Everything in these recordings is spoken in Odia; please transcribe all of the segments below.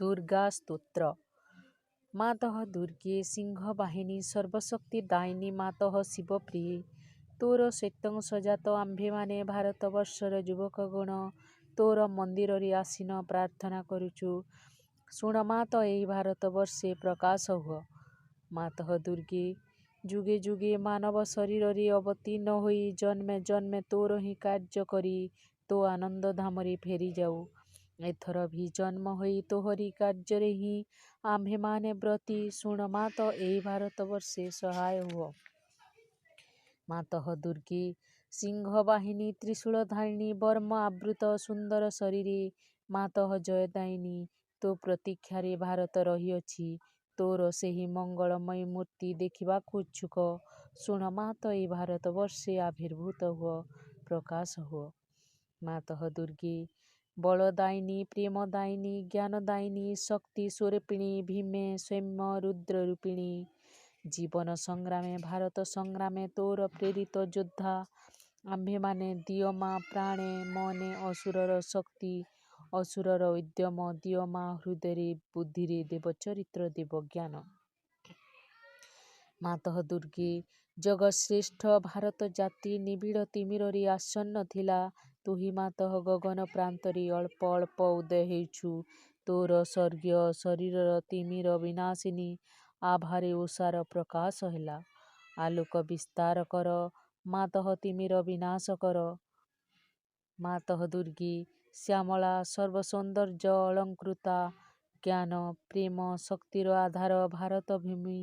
ଦୁର୍ଗା ସ୍ତୋତ୍ର। ମାତଃ ଦୁର୍ଗେ ସିଂହବାହିନୀ ସର୍ବଶକ୍ତି ଦାୟିନୀ ମାତଃ ଶିବପ୍ରିୟେ, ତୋର ଶକ୍ତ୍ୟଂଶଜାତ ଆମ୍ଭେମାନେ ଭାରତବର୍ଷର ଯୁବକଗଣ ତୋର ମନ୍ଦିରରେ ଆସୀନ ପ୍ରାର୍ଥନା କରୁଛୁ। ଶୁଣ ମାତଃ, ଏହି ଭାରତବର୍ଷେ ପ୍ରକାଶ ହୁଅ। ମାତଃ ଦୁର୍ଗେ, ଯୁଗେ ଯୁଗେ ମାନବ ଶରୀରରେ ଅବତୀର୍ଣ୍ଣ ହୋଇ ଜନ୍ମେ ଜନ୍ମେ ତୋର ହିଁ କାର୍ଯ୍ୟ କରି ତୋ ଆନନ୍ଦଧାମରେ ଫେରିଯାଉ। ଏଥର ବି ଜନ୍ମ ହୋଇ ତୋହରି କାର୍ଯ୍ୟରେ ହିଁ ଆମ୍ଭେମାନେ ବ୍ରତୀ। ଶୁଣ ମାତଃ, ଏହି ଭାରତବର୍ଷେ ସହାୟ ହୁଅ। ମାତଃ ଦୁର୍ଗେ, ସିଂହବାହିନୀ ତ୍ରିଶୂଳଧାରିଣୀ ବର୍ମ ଆବୃତ ସୁନ୍ଦର ଶରୀରେ ମାତଃ ଜୟଦାୟିନୀ, ତୋ ପ୍ରତୀକ୍ଷାରେ ଭାରତ ରହିଅଛି। ତୋର ସେହି ମଙ୍ଗଳମୟୀ ମୂର୍ତ୍ତି ଦେଖିବାକୁ ଇଚ୍ଛୁକ। ଶୁଣ ମାତଃ, ଏହି ଭାରତବର୍ଷେ ଆବିର୍ଭୂତ ହୁଅ, ପ୍ରକାଶ ହୁଅ। ମାତଃ ଦୁର୍ଗେ, ବଳଦାୟିନୀ, ପ୍ରେମଦାୟିନୀ, ଜ୍ଞାନଦାୟିନୀ, ଶକ୍ତି ସ୍ୱରୂପିଣୀ, ଭୀମେ ସୌମ୍ୟ ରୁଦ୍ରରୂପିଣୀ, ଜୀବନ ସଂଗ୍ରାମେ ଭାରତ ସଂଗ୍ରାମେ ତୋର ପ୍ରେରିତ ଯୋଦ୍ଧା ଆମ୍ଭେମାନେ, ଦିଅ ମା ପ୍ରାଣେ ମନେ ଅସୁରର ଶକ୍ତି, ଅସୁରର ଉଦ୍ୟମ, ଦିଅ ମା ହୃଦୟରେ ବୁଦ୍ଧିରେ ଦେବଚରିତ୍ର, ଦେବଜ୍ଞାନ। ମାତଃ ଦୁର୍ଗେ, ଜଗତ୍ଶ୍ରେଷ୍ଠ ଭାରତ ଜାତି ନିବିଡ଼ ତିମିରରେ ଆଚ୍ଛନ୍ନ ଥିଲା। ତୁହି ମାତଃ ଗଗନ ପ୍ରାନ୍ତରେ ଅଳ୍ପ ଅଳ୍ପ ଉଦୟ ହେଉଛୁ। ତୋର ସ୍ୱର୍ଗୀୟ ଶରୀରର ତିମିର ବିନାଶିନୀ ଆଭାରେ ଉଷାର ପ୍ରକାଶ ହେଲା। ଆଲୋକ ବିସ୍ତାର କର ମାତଃ, ତିମିର ବିନାଶ କର। ମାତଃ ଦୁର୍ଗେ, ଶ୍ୟାମଳା ସର୍ବସୌନ୍ଦର୍ଯ୍ୟ ଅଳଙ୍କୃତା, ଜ୍ଞାନ ପ୍ରେମ ଶକ୍ତିର ଆଧାର ଭାରତ ଭୂମି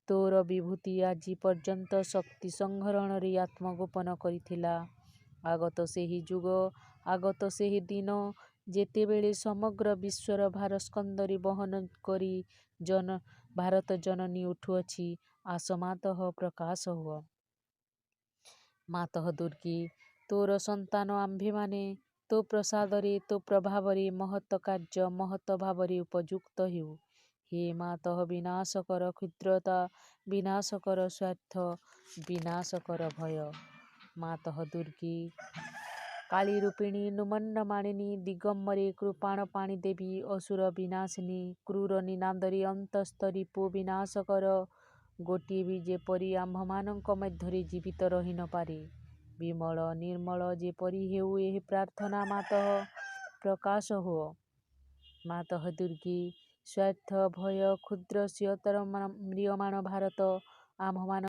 ତୋର ବିଭୂତି ଆଜି ପର୍ଯ୍ୟନ୍ତ ଶକ୍ତି ସଂହରଣରେ ଆତ୍ମଗୋପନ କରିଥିଲା। ଆଗତ ସେହି ଯୁଗ, ଆଗତ ସେହି ଦିନ, ଯେତେବେଳେ ସମଗ୍ର ବିଶ୍ୱର ଭାର ସ୍କନ୍ଧରେ ବହନ କରି ଜନ ଭାରତ ଜନନୀ ଉଠୁଅଛି। ଆସ ମାତଃ, ପ୍ରକାଶ ହୁଅ। ମାତଃ ଦୁର୍ଗେ, ତୋର ସନ୍ତାନ ଆମ୍ଭେମାନେ ତୋ ପ୍ରସାଦରେ ତୋ ପ୍ରଭାବରେ ମହତ୍ କାର୍ଯ୍ୟ ମହତ୍ ଭାବରେ ଉପଯୁକ୍ତ ହେଉ। ହେ ମାତଃ, ବିନାଶ କର କ୍ଷୁଦ୍ରତା, ବିନାଶ କର ସ୍ୱାର୍ଥ, ବିନାଶ କର ଭୟ। ମାତଃ ଦୁର୍ଗେ, କାଳୀରୂପିଣୀ ନୁମଣ୍ଡମାଳିନୀ ଦିଗମ୍ବରୀ କୃପାଣ ପାଣି ଦେବୀ ଅସୁର ବିନାଶିନୀ, କ୍ରୂର ନିନାଦରେ ଅନ୍ତସ୍ଥ ରିପୁ ବିନାଶ କର, ଗୋଟିଏ ବି ଯେପରି ଆମ୍ଭମାନଙ୍କ ମଧ୍ୟରେ ଜୀବିତ ରହି ନ ପାରେ। ବିମଳ ନିର୍ମଳ ଯେପରି ହେଉ ଏହି ପ୍ରାର୍ଥନା। ମାତଃ, ପ୍ରକାଶ ହୁଅ। ମାତଃ ଦୁର୍ଗେ, ସ୍ୱାର୍ଥ ଭୟ କ୍ଷୁଦ୍ର ସ୍ୱୀୟତାର ମ୍ରିୟମାଣ ଭାରତ ଆମ୍ଭମାନ